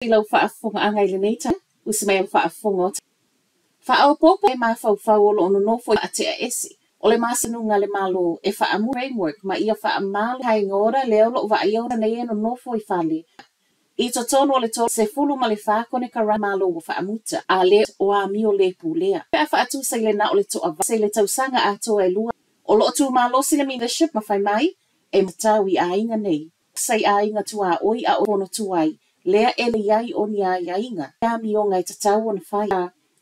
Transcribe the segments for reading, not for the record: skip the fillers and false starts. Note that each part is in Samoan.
I lau faafofogaaga i lenei taeao, usi mai le faafofoga o Faaopoopo e mafaufau o lo o nonofo i atea ese o le masanuga a le Malo e faamu framework ma ia faamalu aiga ora lea o lo o vaaia ona nei e nonofo i fale i totonu o le 34 konekarate Malo ua faamuta a le o amio le pulea. Pe a faatusa i le na o le toa se le tausaga atoa e lua o lo o tumalosi le leadership ma fai mai e matau i aiga nei. Sa i aiga tuaoi a o pono tuai, lea e le iai o ni aiaiga. Amioga e tatau ona fai.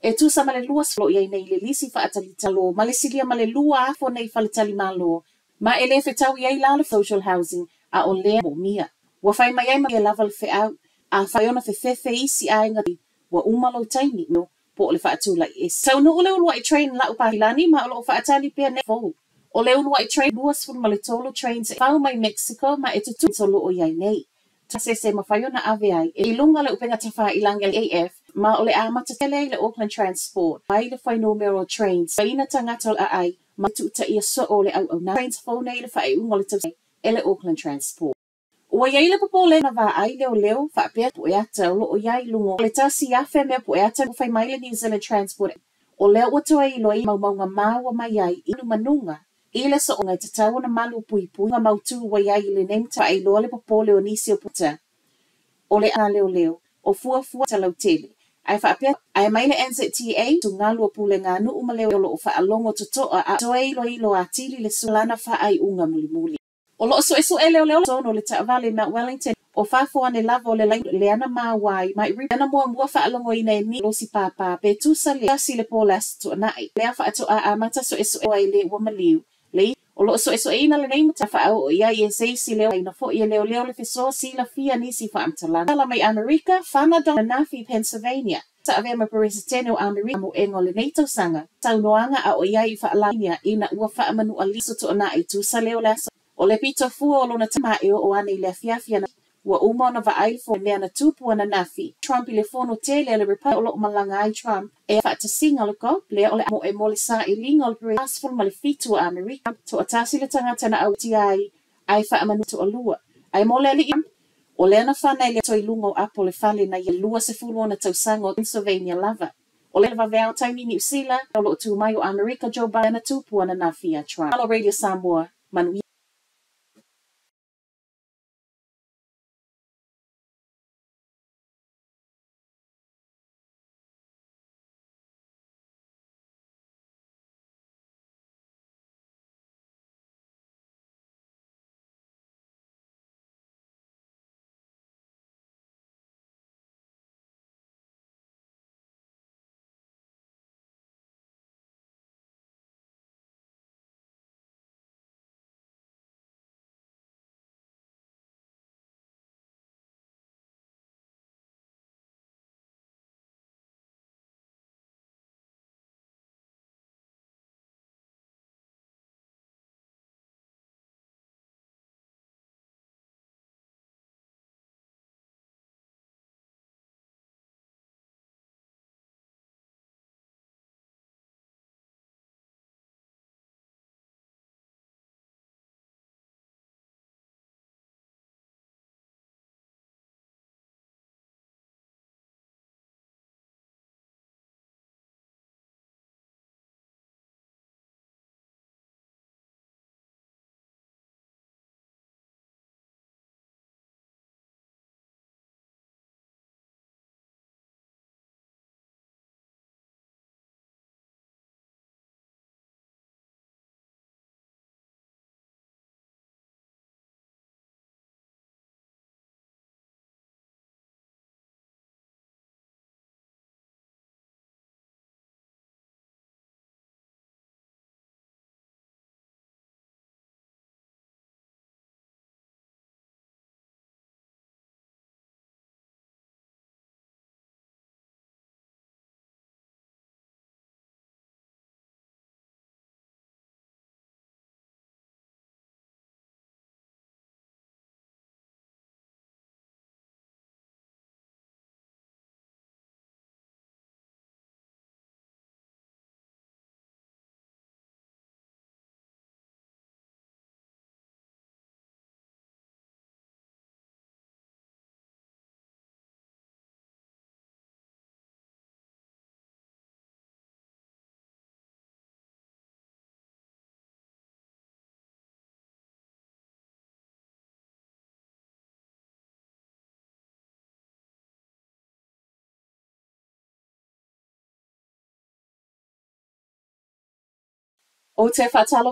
E tusa ma le lua lo iai nei le lisi faatalitalo ma le silia ma le 2,000 nei faletali malo. Ma e le fetaui ai la le social housing a o lea mo mia. Ua fai mai ai ma e lava le feau. A fai ona fefefe isi aiga ua uma lou taimi no po o le faatulai e saunuu le uluai train lau pakilani ma o loo faatali pea nei fou. O le uluai train 23 trains e fau mai Mexico ma e tutu o loo iai nei. Se mawhai ona ave ai. E lunga le upenga tawha i langi AF ma o le amata tele i le Auckland Transport. Ai le whainumero trains. Ina tangata o le ai ma tuuta ia so o le au au na trains fou nei le whaeunga o le tau e le Auckland Transport. Ua iai le popole na vā ai leo leo whaapea po e ata o loo iai lungo. Le tasi afe mea po e ata o whai mai le New Zealand Transport. O leo ua toa i loi maumaunga māua mai ai inu manunga. I le so o ngai tatau ona malu pui pui ngā mautu ua iai i le nei mata ai loa le popole o nisi o puta. O le a leo leo, o fua fua talau tele. Ai whaapea, ai mai le NZTA, tu ngā lua pule ngā nuu ma leo o loo whaalongo totoa a toe ilo ilo a tili le sulana wha ai unga mulimuli. O loo so eso e leo leo tono le taavale Mount Wellington o fafo ane lava o le lai le ana māwai mai ri ana mua mua whaalongo ina e ni losi pāpā pe tusa le asi le pō las to nai. Lea whaato a amata so eso e le ua maliu. Le o loo so eso e ina le nei mata wha o ia i e seisi leo ina fo i e leo leo le feso si la fia nisi wha amtalanga. Ala mai Amerika, whana don Nafi, Pennsylvania. Sa avea ma presidente o Amerika mo engo le nei tausanga. Saunoanga a o ia i whaalania ina ua whaamanu a liso to nai tusa leo le aso. O le pito fua o lona tama e o ane i le afiafi ana ua uma ona vaai fo mea na tupu ana nafi. Trump i le fono tele le Republic o loo malanga ai Trump. E faatasinga le kop lea o le mo e mo le sa i linga o le asful ma le fitu o Amerika. To atasi le tangata na au ti ai ai whaamanu to alua. Ai mo le ali o le ana whana i le toi lunga o apo le fale na ia lua se fulu ona tausaga o Pennsylvania lava. O le vaveao taimi New Zealand o loo tu mai o Amerika Joe Biden na tupu ana nafi a Trump. Alo Radio Samoa, manuia. Ou te faatalofa.